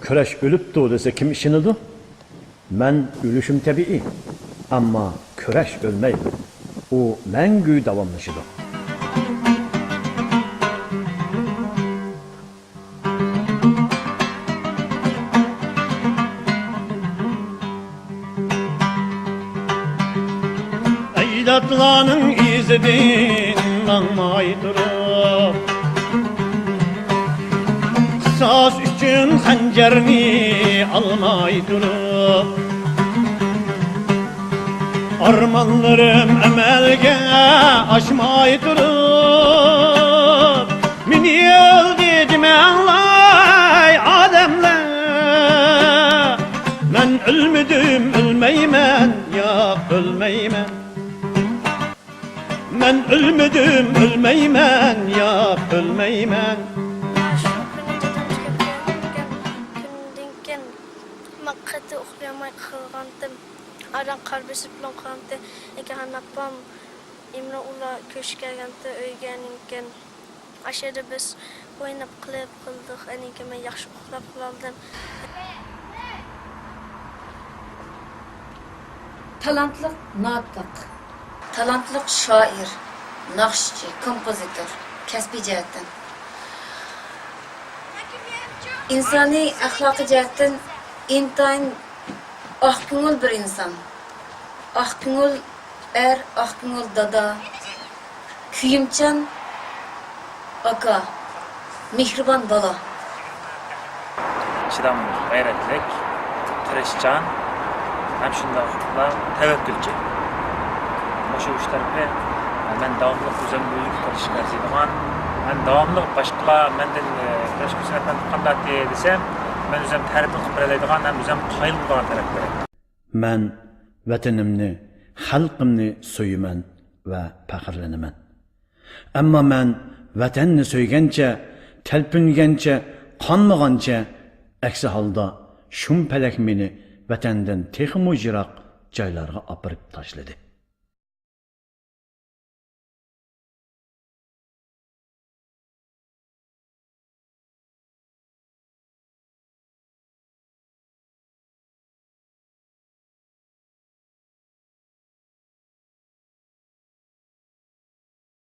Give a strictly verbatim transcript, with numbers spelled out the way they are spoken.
كۈرەش ئۆلۈپتۇ دېسە كىم ئىشىنىدۇ؟ مەن ئۆلۈشۈم تەبىئىي. ئەمما كۈرەش ئۆلمەيدۇ. ئۇ مەڭگۈ داۋاملىشىدۇ. ئەجدادلارنىڭ ئىزىدىن ماڭماي تۇرۇپ، قىساس ئۈچۈن خەنجەرنى ئالماي تۇرۇپ، ئارمانلىرىم ئەمەلگە ئاشماي تۇرۇپ، مېنى ئۆلدى دېمەڭلار ئادەملەر. مەن ئۆلمىدىم، ئۆلمەيمەن، ياق، ئۆلمەيمەن. مەن ئۆلمىدىم، ئۆلمەيمەن، ياق، ئۆلمەيمەن. شۇ كۈنى دادام كەلگەن كۈندىن كېيىن مەن قېتى ئۇخلىيالماي قالغانتىم. ئاران قار بېسىپ بىلەن قالغانتى. لېكىن ئاپام ئىمران ئۇلار كۆچۈپ كەلگەنتى ئۆيگە ئەنىكىن. ئاشۇ يەردە بىز ئويناپ قېلىپ قالدۇق. ئەنىكىن مەن ياخشى ئۇخلاپ قالالىدىم. تالانتلىق ناتىق، تالانتلىق شائىر، ناخشىچى، كومپوزىتور، كەسپىي جەھەتتىن. ئىنسانىي ئەخلاقىي جەھەتتىن ئىنتايىن ئاق كۆڭۈل بىر ئىنسان. ئاق كۆڭۈل ئەر، ئاق كۆڭۈل دادا، كۆيۈمچان ئاكا، مېھرىبان بالا. چىداملىق، غەيرەتلىك، تىرىشچان ھەم شۇنداقلا تەۋەككۈلچى. مۇشۇ ئۈچ تەرىپى مەن داۋاملىق ئۆزۈمنى ئۆزۈمگە تىرىشىپ ئەرزىيدىغان، مەن داۋاملىق باشقىلار مەندىن، ئە، تىرىشقۇسى ئەپەندى قانداقتى دېسە، مەن ئۆزۈم تەرىپىنى قىلىپ بېرەلەيدىغان ھەم ئۆزۈم قايىل بولىدىغان تەرەپلىرى. مەن ۋەتىنىمنى، خەلقىمنى سۆيىمەن ۋە پەخىرلىنىمەن. ئەمما مەن ۋەتەننى سۆيگەنچە، تەلپۈنگەنچە، قانمىغانچە، ئەكسى ھالدا شۇم پەلەك مېنى ۋەتەندىن تېخىمۇ يىراق جايلارغا ئاپىرىپ تاشلىدى.